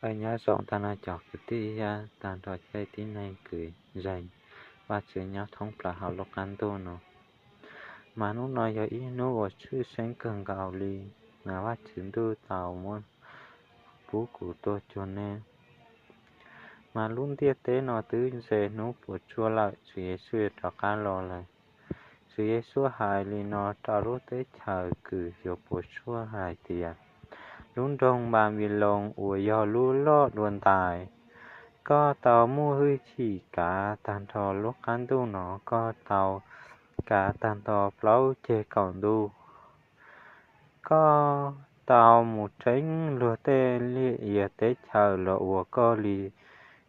Nyob zoo tag nrho cov kwv tij thiab tag nrho caij tib neeg kwv zeej Vajtswv nyob thoob plaws hauv lub qab ntuj no. Mas hnub no yog ib hnub uas tshwj xeeb kawg nkaus li, mas Vajtswv ntuj tau muab pub kuv tuaj cuag nej. Mas lub ntiaj teb no twb ze hnub puas tsuaj lawm, Tswv Yexus yuav rov qab los lawm. Tswv Yexus hais li no rau lub teb chaws kws yuav puas tsuaj hais tias, lub nroog Npanpiloos uas yog lub loj dua ntais, koj tau muaj hwj chim kav tag nrho lub qab ntuj no, koj tau kav tag nrho plaub ceg kaum ntuj. Koj tau mus tseeb luag tej liaj ia teb chaws los ua koj li.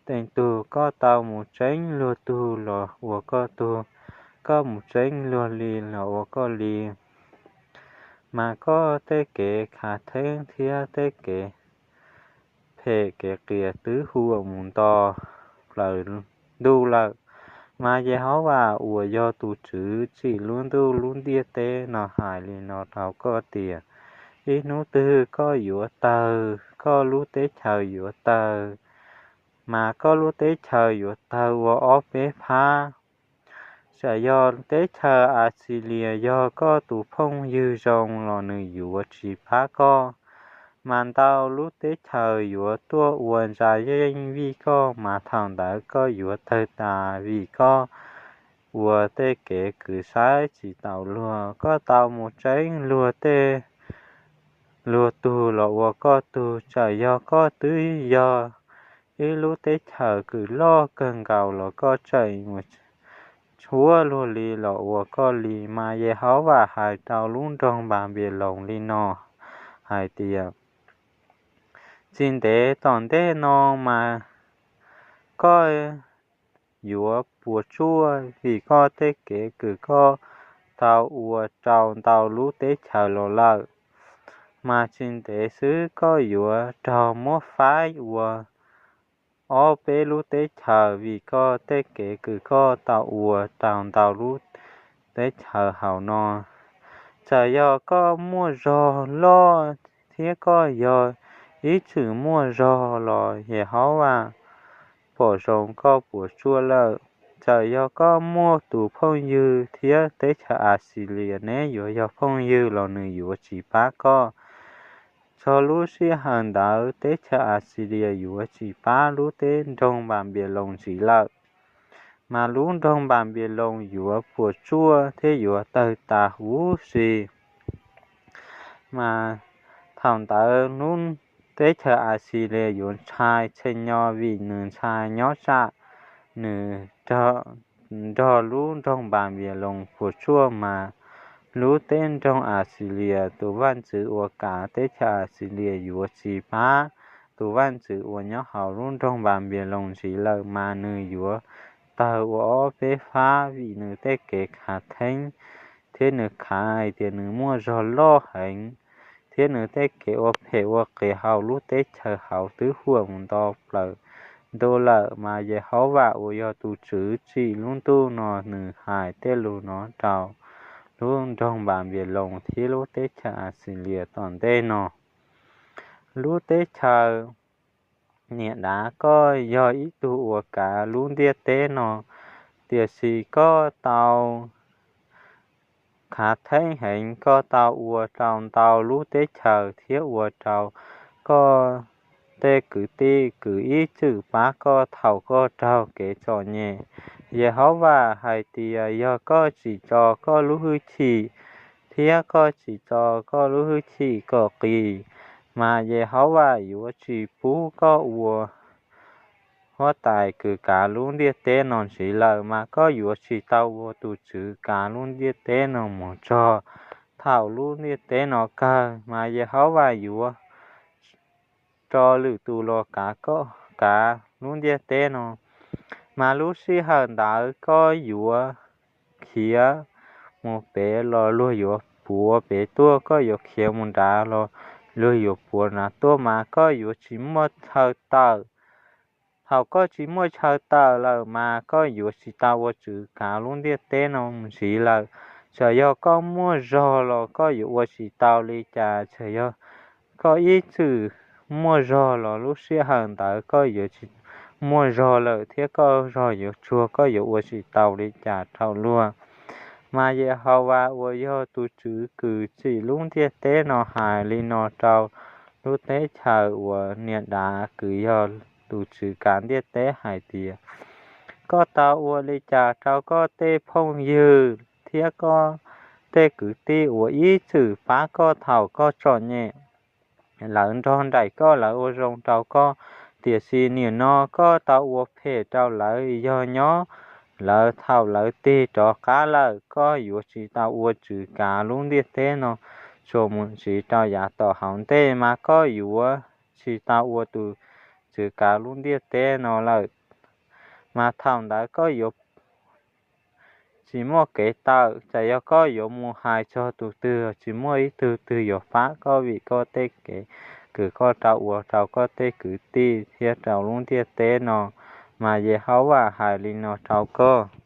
Tej tug koj tau mus tseeb luag tug los ua koj tug, koj mus tseeb luag li los ua koj li. Mas koj tej kev khav theeb thiab tej kev phem kev qias twb huam mus nto plaws ntuj lawm. Mas Yehauvas uas yog tus Tswv tsim lub ntuj lub ntiaj teb no hais li no rau koj tias, ib hnub twg koj yuav tawg, koj lub teb chaws yuav tawg, mas koj lub teb chaws yuav tawg ua ob peb phab. Txawm yog teb chaws Axilias yog koj tus phooj ywg zoo los nws yuav tsis pab koj. Mas ntau lub teb chaws yuav tuaj ua ntsa yeej vij koj, mas thaum ntawd koj yuav tawg tas vim koj ua tej kev kws saib tsis taus luag. Koj tau mus tseeb luag tej, luag tug los ua koj tug. Txawm yog koj twb yog ib lub teb chaws kws loj kawg nkaus los koj tseem mus tshuab luag li los ua koj li. Mas Yehauvas hais rau lub nroog Npanpiloos li no hais tias, tsis ntev tom ntej no mas koj yuav puas tsuaj vim koj tej kev kws koj tau ua rau ntau lub teb chaws los lawm. Mas tsis ntev xwb koj yuav raug muab faib ua ob peb lub teb chaws vim koj tej kev kws koj tau ua rau ntau lub teb chaws hauv no. Txawm yog koj muaj zog loj thiab koj yog ib txwm muaj zog los Yehauvas pom zoo koj puas tsuaj lawm. Txawm yog koj muaj tus phooj ywg thiab teb chaws Axilias neb yuav yog phooj ywg los nws yuav tsis pab koj. Txog lub sij hawm ntawd teb chaws Axilias yuav tsis pab lub teb nroog Npanpiloos ntxiv lawm. Mas lub nroog Npanpiloos yuav puas tsuaj thiab yuav tawg tas huv si. Mas thaum ntawd lub teb chaws Axilias yuav ntshai tshee nyo vim nws ntshai nyob tsam nws nrog lub nroog Npanpiloos puas tsuaj mas lub teb nroog Axilias tus vaj ntxwv uas kav teb chaws Axilias yuav tsis pab tus vaj ntxwv uas nyob hauv lub nroog Npanpiloos ntxiv lawm, mas nws yuav tawg ua ob peb phab vim nws tej kev khav theeb thiab nws khav hais tias nws muaj zog loj heev, thiab nws tej kev ua phem ua qias hauv lub teb chaws hauv twb huam mus nto plaws ntuj lawm. Mas Yehauvas uas yog tus Tswv tsim lub ntuj no nws hais tej lus no rau lub nroog Npanpiloos thiab lub teb chaws Axilias tom ntej no. Lub teb chaws niam dav, koj yog ib tug uas kav lub ntiaj teb no, tiam sis koj tau khav theeb heev, koj tau ua rau ntau lub teb chaws thiab ua rau koj tej kwv tij kws ib txwm pab koj thaum koj raug kev txom nyem. Yehauvas hais tias yog koj tsis tso koj lub hwj chim thiab koj tsis tso koj lub hwj chim kom qis, mas Yehauvas yuav tsis pub koj ua huab tais kws kav lub ntiaj teb no ntxiv lawm, mas koj yuav tsis tau ua tus Tswv kav lub ntiaj teb no mus txog thaum lub ntiaj teb no kawg, mas Yehauvas yuav tso lwm tus los kav lub ntiaj teb no. Mas lub sij hawm ntawd koj yuav khiav mus pem los luag yuav puav pem tuaj, koj yuav khiav mus nrad los luag yuav puav nrad tuaj, mas koj yuav tsis muaj chaw tawm. Thaum koj tsis muaj chaw tawm lawm, mas koj yuav tsis tau ua Tswv kav lub ntiaj teb no mus ntxiv lawm. Txawm yog koj muaj zog los koj yuav ua tsis tau li cas, txawm yog koj ib txwm muaj zog los lub sij hawm ntawd koj yuav tsis muaj zog lawm thiab koj zog yuav tsuag, koj yuav ua tsis tau li cas rau luag. Mas Yehauvas uas yog tus Tswv kws tsim lub ntiaj teb no hais li no rau lub teb chaws uas niag dav kws yog tus tswv kav ntiaj teb hais tias, koj tau ua li cas rau koj tej phooj ywg thiab koj tej kwv tij uas ib txwm pab koj thaum koj txom nyem? Lawv nrog nraim koj, lawv ua zoo rau koj, tiam sis nim no koj tau ua phem rau lawv. Yog nyob lawv thaum lawv tig rov qab lawm, koj yuav tsis tau ua tswv kav lub ntiaj teb no, tsuas mus ntxiv rau yav tom hauv ntej mas koj yuav tsis tau ua tus tswv kav lub ntiaj teb no lawm. Mas thaum ntawd koj yuav tsis muaj kev tawm, txawm yog koj yuav mus hais txog tus twg los tsis muaj ib tug twg yuav pab koj vim koj tej kev kws koj tau ua rau koj tej kwv tij thiab rau lub ntiaj teb no. Mas Yehauvas hais li no rau koj.